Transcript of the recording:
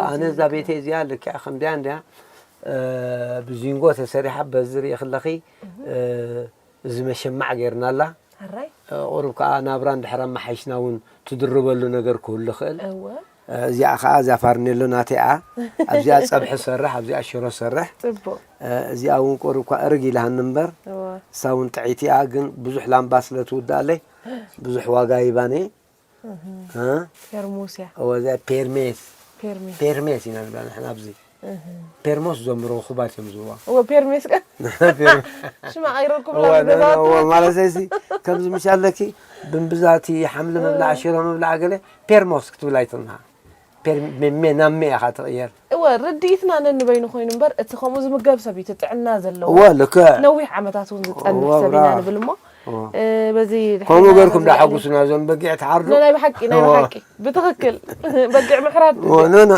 ኣነ እዛ ቤተይ እዚኣ ልክዕ ከምዚኣ እንድያ ብዚንጎ ተሰሪሓ በዚ ርኢ ከለኺ እዚ መሸማዕ ገይርና ኣላ። ኣራይ ቁሩብ ከዓ ናብራ እንድሕር ኣመሓይሽና እውን ትድርበሉ ነገር ክህሉ ይኽእል። እወ እዚኣ ከዓ እዛ ፋርኔሎ ናተይ እያ። ኣብዚኣ ፀብሒ ሰርሕ፣ ኣብዚኣ ሽሮ ሰርሕ። ጽቡቅ እዚኣ እውን ቁሩብ እኳ እርግ ኢላሃኒ እምበር እወ እሳ እውን ጥዕይቲ እያ። ግን ብዙሕ ላምባ ስለ ትውድኣለይ ብዙሕ ዋጋ ይባኒ። ፔርሙስ እያ እወ እዚኣ ፔርሜስ ፔርሜስ ፔርሜስ ኢና ንብላ ንሕና ኣብዚ። ፔርሞስ ዘምሮ ኹባት እዮም ዝብዋ። እወ ፔርሜስ ቀ ሽማ ቀይረኩም እወ፣ ነ- እወ፣ ማለት እዚ ከምዚ ምሽ ኣለኪ ብንብዛቲ ሓምሊ ምብላዕ ሽሮ ምብላዕ ገለ ፔርሞስ ክትብል ኣይትንሃ። ፔርሜ ናብ ሜ ኢኻ ትቕየር። እወ ርድኢትና ነንበይኑ ኮይኑ እምበር እቲ ከምኡ ዝምገብ ሰብ እዩ እቲ ጥዕና ዘለዎ እወ ልክዕ። ነዊሕ ዓመታት እውን ዝፀንሕ እወ፣ ሰብ ኢና ብራቮ። ንብል እሞ እወ። እ፣ በዚ ከምኡ ገርኩም ዳሓጉሱና እዞም በጊዕ ትሓርዱ። ናይ ብሓቂ ናይ እወ። ብሓቂ ብትኽክል በጊዕ ምሕራድ እወ፣ ኖ፣ ኖ፣